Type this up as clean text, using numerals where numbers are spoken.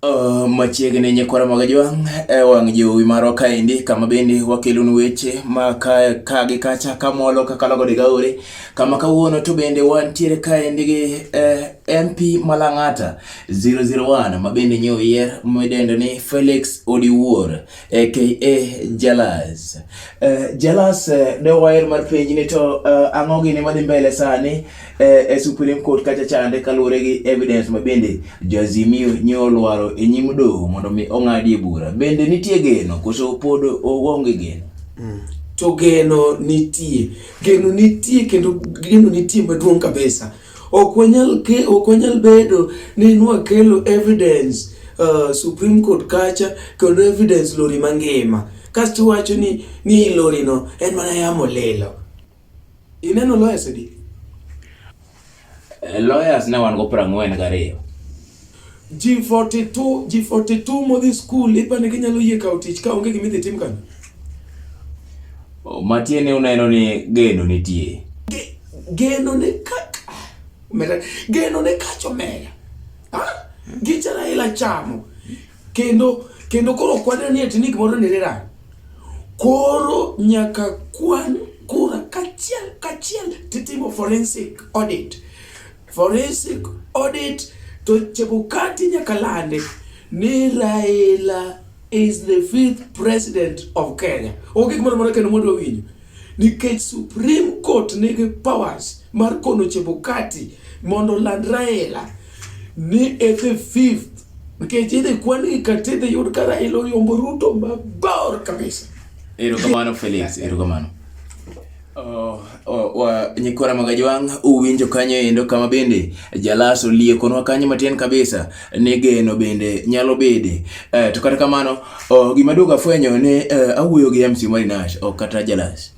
Machiegni nyikwara mag jwang' e wang' jowi marwa kaendi kama bende wakelonu weche ma ka ka gi kacha kamolo kakalo gode gaore kama kawuono to bende wantiere kaendi gi MP Malang'ata 001 ma bende nyo oyier midendo ni Felix Odiwuor aka Jalas. Jalas ne waher mar penji ni to ang'o gini madhi mbele sani e Supreme Court kacha chande kaluwore gi evidence ma bende Joazimio nyo olwaro e nyim doho mondo mi ong'adie bura. Bende nitie geno koso pod oonge geno? To geno nitie. Geno nitie kendo geno nitie maduong' kabisa. Ok wanyal ke ok wanyal bedo ni nwakelo evidence Supreme Court kacha kendo evidence lori mangima. Kasto iwacho ni lori no en mana yamo lilo. Ineno lawyers adi? Lawyers ne wan go 42. Ji 42, ji 42 modhi school ipani ginyalo yie kawo tich ka onge gima idhi tim kanyo? Matiende uneno ni geno nitie. Geno ne ka omera, geno ne kach omera. Ha? Gicha Raila chamo. Kendo koro ok waneno ni ati ni gimoro ni rach. Koro nyaka kwan kura kachiel kachiel titimo forensic audit. Forensic audit to Chebukati nyaka lande ni Raila is the fifth president of Kenya. Onge gimoro amora kendo mwadwa winjo. Nikech Supreme Court nigi powers mar kono Chebukati mondo oland Raila ni e the fifth. Nikech idhi kwan gi kata idhi yud ka Raila oyombo Ruto mabor kabisa. Erokamano Felix, erokamano. Nyikwara mag Ajwang' uwinjo kanyo endo kama bende Jalas oliekonwa kanyo matin kabisa ni geno bende nyalo bede. To kata kamano gima duogo afwenyo ni awuoyo gi MC Marinash ok kata Jalas.